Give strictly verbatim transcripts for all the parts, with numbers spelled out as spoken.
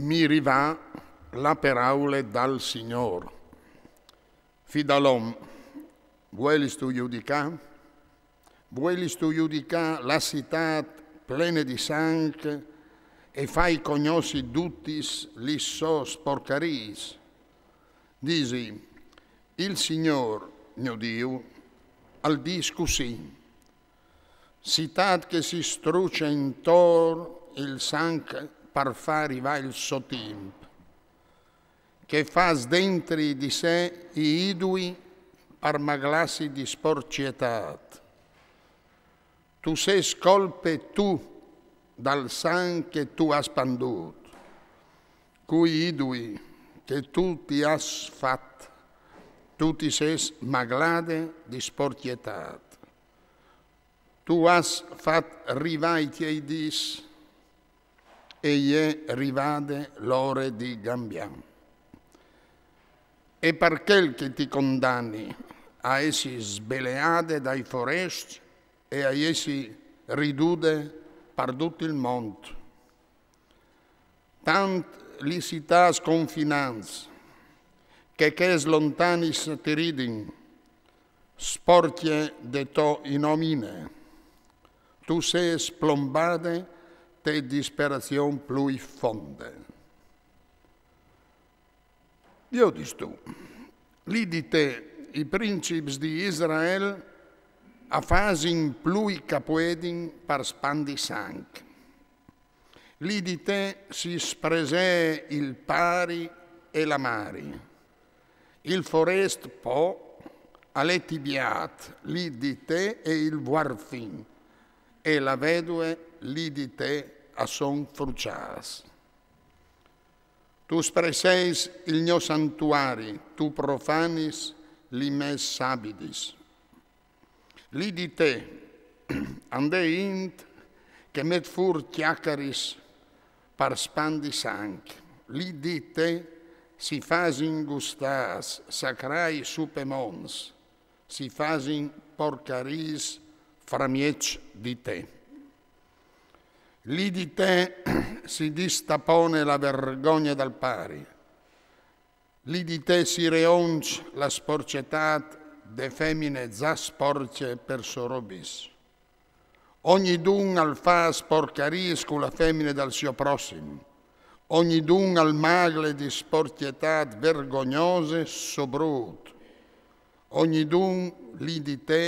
Mi rivà la peraule dal Signôr. Fi dal om, vuelistu judicâ? Vuelistu judicâ la citât plene di sanc e fâi cognossi dutis lis sôs porcariis? Disi: il Signôr, gno Diu, al dîs cussì: Citât che si struce intor il sanc par fâ rivâ il so timp, che fâs dentri di se i idui par maglâsi di sporcietât. Tu sês colpe tu dal sanc che tu âs pandût. Cui idui che tu ti âs fat, tu ti sês maglade di sporcietât. Tu âs fat rivâ i tiei dîs e e je rivade la ore di gambiâ. E par chel che ti condani a jessi sbeleade dai forescj e a jessi ridude par dut il mont. Tant lis citâts confinants che chês lontanis ti ridin, sporcje de tô inomine, tu sês plombade te disperazion plui fonde. Viodistu, li di te i princips di Israel a fasin plui ch'a puedin par spandi sanc. Li di te si spresee il pari e la mari. Il forest po al è tibiât li di te e il vuarfin, e la vedue li di te a son fruciâts. Tu spreseis il gno santuari, tu profanis li mês sabidis. Li di te, a 'nd è int che met fûr cjacaris par spandi sanc. Li di te si fasin gustâts, sacrâi su pe monts, si fasin porcariis framieç di te. Li di te si distapone la vergogne dal pari. Li di te si reonç la sporcetât de femine za sporcje per sorobis. Ognidun al fâs porcariis cu la femine dal sio prossim. Ognidun al magle di sporcetât vergognose so brût. Ognidun li di te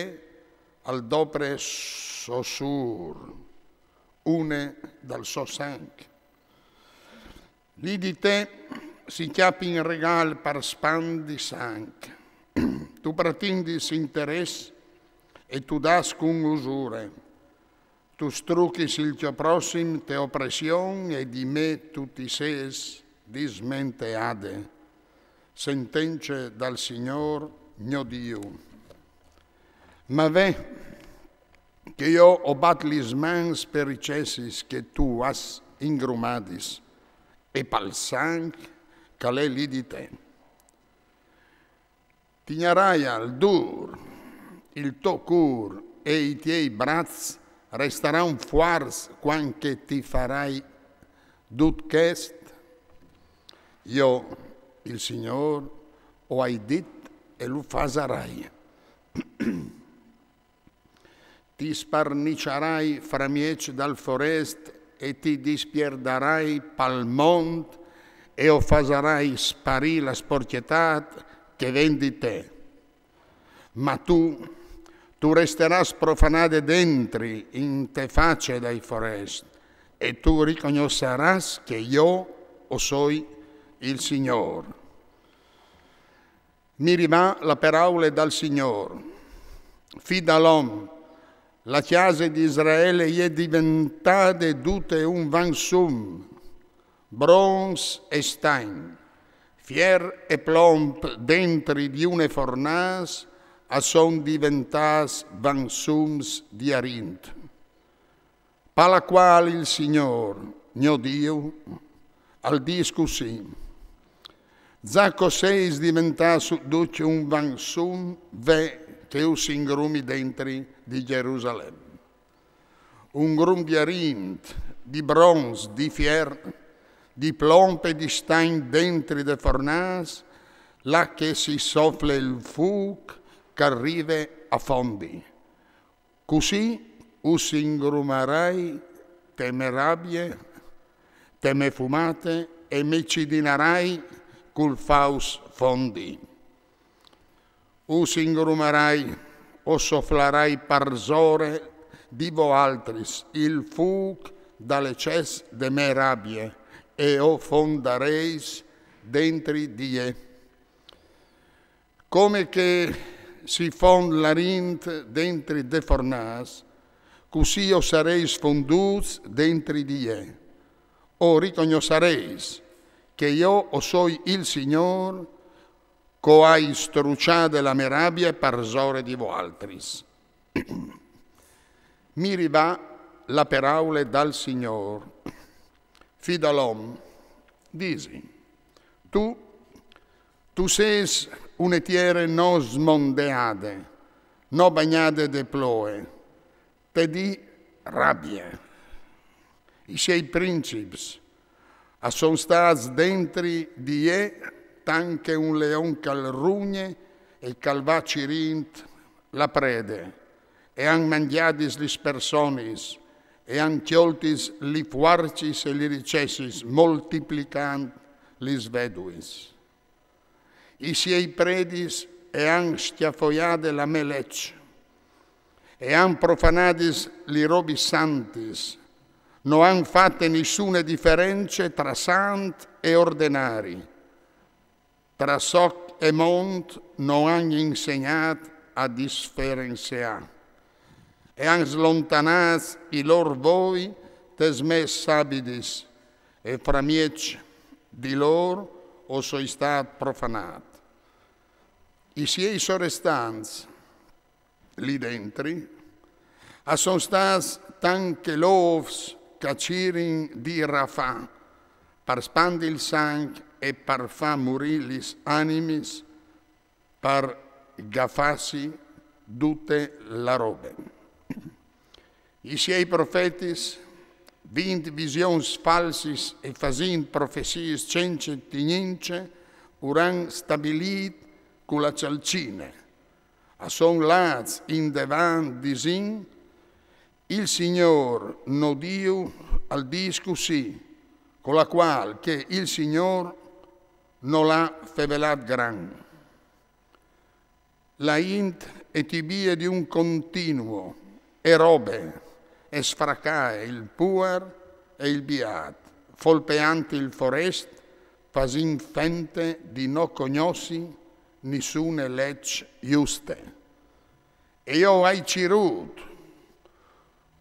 al dopre so sûr, une dal so sanc. Li di te si cjapin regâl par spandi sanc. Tu pretindis interès e tu dâs cun usure. Tu struchis il cjo prossim te opression e di me tu ti sês dismenteade. Sentence dal Signôr, gno Diu. Ma ve che jo o bat lis mans pe ricessis che tu âs ingrumadis e pal sanc ch'al è li di te. Ti gnarai al dûr, il to cûr e i tiei braçs restaran fuarts cuant che ti farai dut chest? Jo, il Signôr, o ai dit e lu fasarai. Ti sparniçarai framieç dal forest e ti dispierdarai pal mont e o fasarai sparî la sporcetât che ven di te. Ma tu, tu resterâs profanade dentri inte face dai forest e tu ricognossarâs che jo o soi il Signôr. Mi rivà la peraule dal Signôr. Fi dal om, la cjase di Israel e je diventade dute un vansum, bronç e stagn, fier e plomp dentri di une fornâs a son diventâts vansums di arint. Pala cuâl il Signôr, gno Diu, al dîs cussì: Za che o sês diventâts ducj un vansum, ve che us ingrumi dentri di Gjerusalem. Un grum di arint, di bronç, di fier, di plomb e di stagn dentri de fornàs, là che si sofle il fûc ch'al rive a fondi. Cussì us ingrumarai te me rabie, te me fumate, e me cidinarai cul fâus fondi. Us ingrumarai, o soflarai parsore di voaltris il fûc dal eccès de me rabie, e o fondareis dentri di jê. Come che si fond l'arint dentri de fornàs, cussì o sareis fondûts dentri di jê. O ricognossareis che jo o soi il Signôr, ch'o ai struçade la me rabie parsore di voaltris. Mi rivà la peraule dal Signôr: Fi dal om, disi: Tu, tu sês une tiere no smondeade, no bagnade de ploe, te dîs rabie. I siei princips a son stâts dentri di jê tant che un leon ch'al rugne e ch'al va cirint la prede, e àn mangjadis lis personis, e àn cjoltis li fuarcis e li ricessis, moltiplicant lis veduis. I siei predis e àn scjafoiade la me leç, e àn profanadis li robis santis, no àn fate nissune diference tra sant e ordenari, tra soc e mont no àn insegnât a disferenseâ, e àn slontanât i lôr voi tes mês sabidis, e framieç di lôr o soi stât profanât. I siei sorestants li dentri a son stâts tant che lôfs ch'a cirin di rafâ, par spandi il sanc e par fâ murî lis animis, par gafâsi dute la robe. I siei profetis, vint visions falsis e fasint profesiis cence tignince, ur àn stabilît cu la cjalcine. A son lâts indevant disint: Il Signôr no Diu al dîs cussì, co la cuâl che il Signôr nol à fevelât grant. La int e tibie di un continuo, e robe, e sfracae il puar e il biât, folpeant il forest, fasint fente di no cognossi nissune leç juste. E jo o ai cirût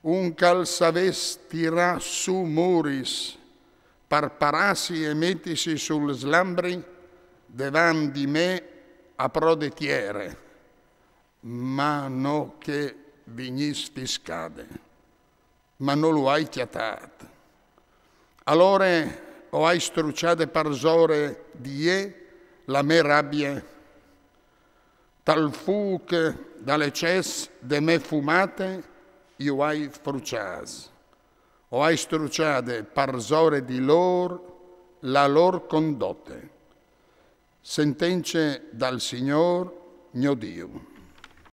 un ch'al savès tirâ sù muris, par parâsi e metisi sul slambri devant di me a pro de tiere, ma no ch'a vignìs fiscade. Ma no lu ai cjatât. Alore o ai struçade parsore di jê la me rabie, tal fûc dal eccès de me fumate ju ai fruçâts. O ai struçade parsore di lôr la lôr condote. Sentence dal Signôr gno Diu.